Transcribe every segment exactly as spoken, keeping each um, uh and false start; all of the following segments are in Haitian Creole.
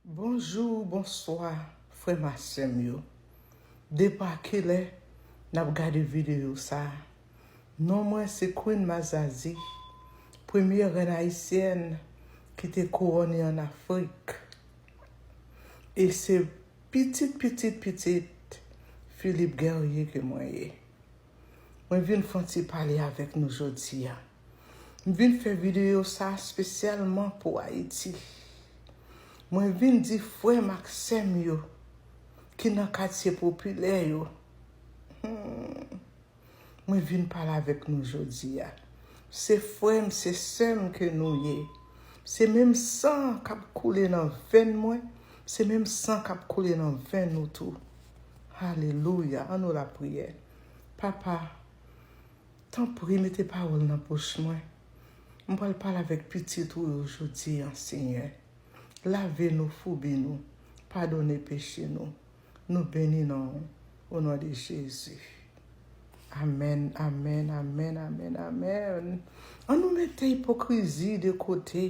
Bonjou, bonswa, frè m ak sè m yo. Depi kilè n ap gade videyo sa a? Non mwen se Queen Mazazi, premye rèn ayisyèn ki te kouwone ann Afrik. E se pitit, pitit, pitit Philippe Guerrier ke mwen ye. Mwen vin fè yon ti pale avèk nou jodi a. M vin fè videyo sa a espesyalman pou Ayiti. Mwen vin di frè m ak sè m yo ki nan katye popilè yo, hmm, mwen vin pale avèk nou jodi a. Se frè m, se sè m ke nou ye. Se menm san k ap koule nan venn mwen, se menm san k ap koule nan venn nou tou. Alelouya, ann nou lapriyè. Papa, tanpri mete pawòl nan bouch mwen. M pral pale avèk pitit ou yo jodi a, Senyè. Lave nou, foubi nou, padone peche nou. Nou beni non w, o non de Jezi. Amèn, amèn, amèn, amèn, amèn. Ann nou mete ipokrizi de kote.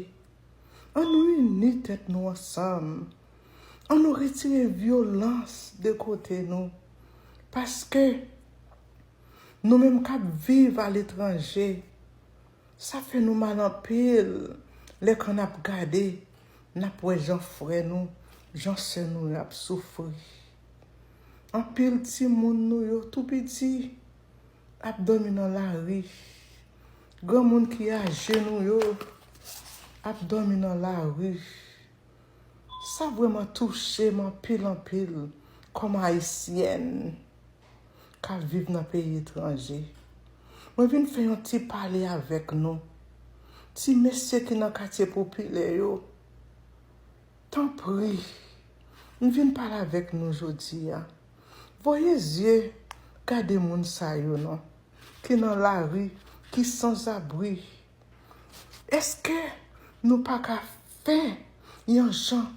Ann nou ini tèt nou ansanm. Ann nou retire vyolans de kote nou. Paske nou menm k ap viv aletranje, sa fè nou mal anpil lè kan n ap gade, n ap wè jan frè nou, jan sè nou yo ap soufri. Anpil timoun nou yo tou piti ap dòmi nan lari. Granmoun ki aje nou yo ap dòmi nan lari. Sa vrèman touche m anpil, anpil, kòm Ayisyèn k ap viv nan peyi etranje. Mwen vin fè yon ti pale avèk nou. Ti mesye ki nan katye popilè yo, tanpri, m vin pale avèk nou jodi a. Voye zye gade moun sa yo non, ki nan lari, ki sanzabri. Èske nou pa ka fè yon jan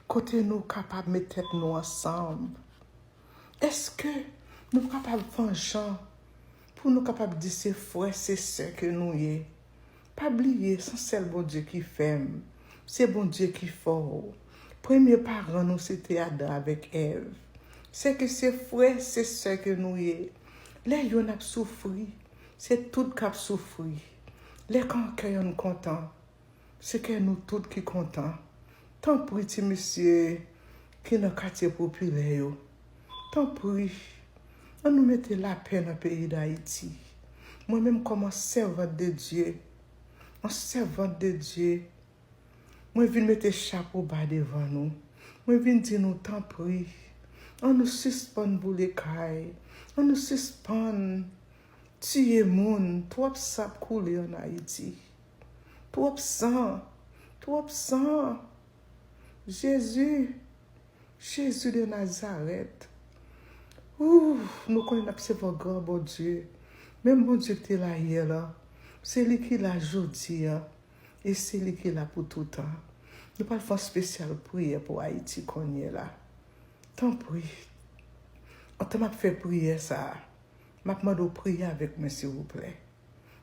kote nou kapab met tèt nou ansanm? Èske nou kapab fè yon jan pou nou kapab di se frè, se sè ke nou ye? Pa bliye, se yon sèl Bondye ki fè m. Se Bondye ki fè w. Premye paran nou se te Adan avèk Èv. Se ke se frè, se sè ke nou ye. Lè yonn ap soufri, se tout k ap soufri. Lè kan kè yonn kontan, se kè nou tout ki kontan. Tanpri, ti mesye ki nan katye popilè yo, tanpri, ann nou mete lapè nan peyi Dayiti. Mwen menm, kòm yon sèvant de Dye, yon sèvant de Dye, mwen vin mete chapo ba devan nou. Mwen vin di nou, tanpri, ann nou sispann boule kay. Ann nou sispann tiye moun. Twòp san ap koule ann Ayiti. Twòp san. Twòp san. Jezi. Jezi de Nazarèt. Ooh, nou konnen n ap sèvi yon gran Bondye. Menm Bondye ki te la yè la, se li ki la jodi a, e se li ki la pou toutan. Nou pral fè yon espesyal priyè pou Ayiti kounye a la. Tanpri, antan m ap fè priyè sa a, m ap mande w priye avèk mwen, silvouplè.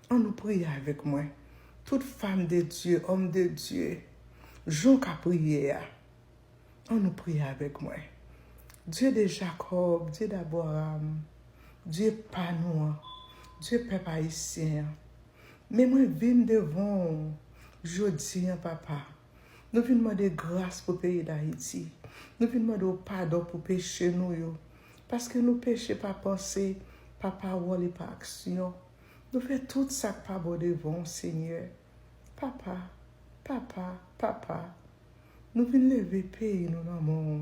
Ann nou priye avèk mwen. Tout fanm de Dye, òm de Dye, jan w ka priye a, ann nou priye avèk mwen. Dye de Jakòb, Dye d'Abraram, Dye pa nou an, Dye pèp ayisyen an, men mwen vin devan w jodi a, papa. Nou vin mande gras pou peyi Dayiti. Nou vin mande w padon pou peche nou yo. Paske nou peche pa panse, pa pawòl e pa aksyon. Nou fè tout sa k pa bon devan w, Senyè. Papa, papa, papa, nou vin leve peyi nou nan men w.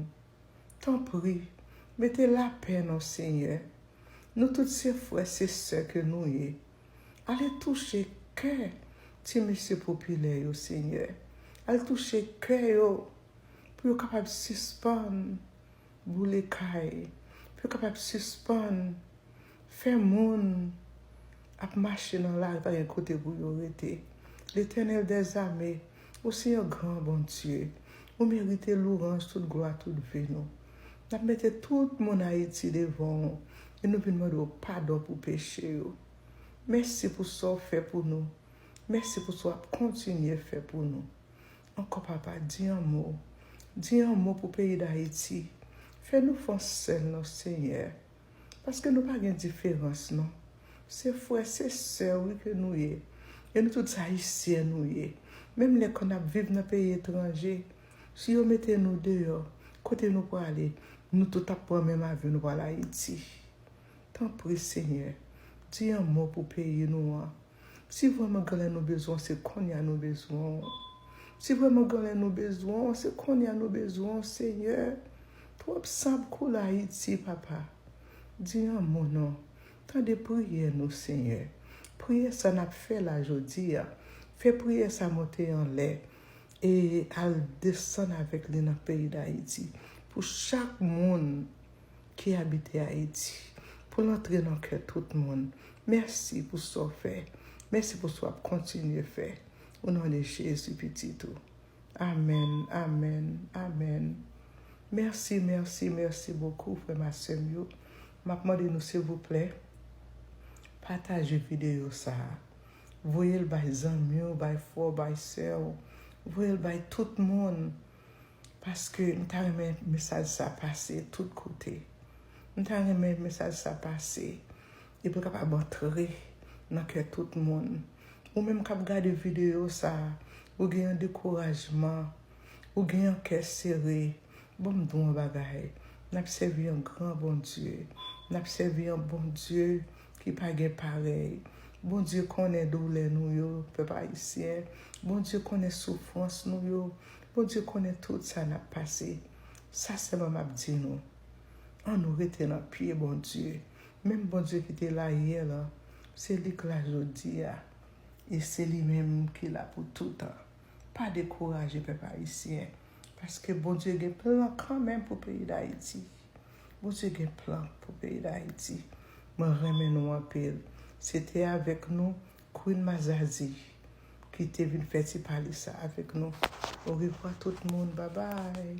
Tanpri, mete lapè nan w, Senyè. Nou tout se frè, se sè ke nou ye. Ale touche kè ti mesye popilè yo, Senyè. Al touche kè yo pou yo kapab sispann boule kay, pou yo kapab sispann fè moun ap mache nan lari, pa gen kote pou yo rete. Letènèl dèzame, ou se yon gran Bondye. Ou merite louwanj, tout glwa, tout vi nou. N ap mete tout moun Ayiti devan w e nou vin mande w padon pou peche yo. Mèsi pou sa w fè pou nou. Mèsi pou sa w ap kontinye fè pou nou. Ankò, papa, di yon mo. Di yon mo pou peyi Dayiti. Fè nou fè yon sèl non, Senyè. Paske nou pa gen diferans, non. Se frè, se sè, wi, ke nou ye. E nou tout se Ayisyen nou ye. Menm lè ke n ap viv nan peyi etranje, si yo mete nou deyò, kote nou prale? Nou tout ap pran menm avyon, nou pral Ayiti. Tanpri, Senyè, di yon mo pou peyi nou an. Si vrèman gen lè nou bezwen w, se kounye a nou bezwen w. Si vrèman gen lè nou bezwen w, se kounye a nou bezwen w, Senyè. Twòp san ap koule Ayiti, papa. Di yon mo non. Tande priyè nou, Senyè. Priyè sa n ap fè la jodi a. Fè priyè sa monte anlè e al desann avèk li nan peyi Dayiti. Pou chak moun ki abite Ayiti, pou l antre nan kè tout moun. Mèsi pou sa w fè. Mèsi pou sa w ap kontinye fè. O non de Jezi, pitit ou. Amèn, amèn, amèn. Mèsi, mèsi, mèsi bokou, frè m ak sè m yo. M ap mande nou, silvouplè, pataje videyo sa a. Voye l bay zanmi w, bay frè w, bay sè w. Voye l bay tout moun. Paske m ta renmen mesaj sa pase tout kote. M ta renmen mesaj sa pase. Epi l kapab antre nan kè tout moun. Ou menm k ap gade videyo sa, ou gen yon dekourajman, ou gen yon kè sere, bon, m di w yon bagay. N ap sèvi yon gran Bondye. N ap sèvi yon Bondye ki pa gen parèy. Bondye konnen doulè nou yo, pèp ayisyen. Bondye konnen soufrans nou yo. Bondye konnen tout sa n ap pase. Sa sèlman m ap di nou. Ann nou rete nan pye Bondye. Menm Bondye ki te la yè lan, se li k la jodi a. E se li menm ki la pou toutan. Pa dekouraje, pèp ayisyen. Paske Bondye gen plan kanmenm pou peyi Dayiti. Bondye gen plan pou peyi Dayiti. Mwen renmen nou anpil. Se te avèk nou, Queen Mazazi, ki te vin fè ti pale sa avèk nou. Orevwa tout moun. Babay.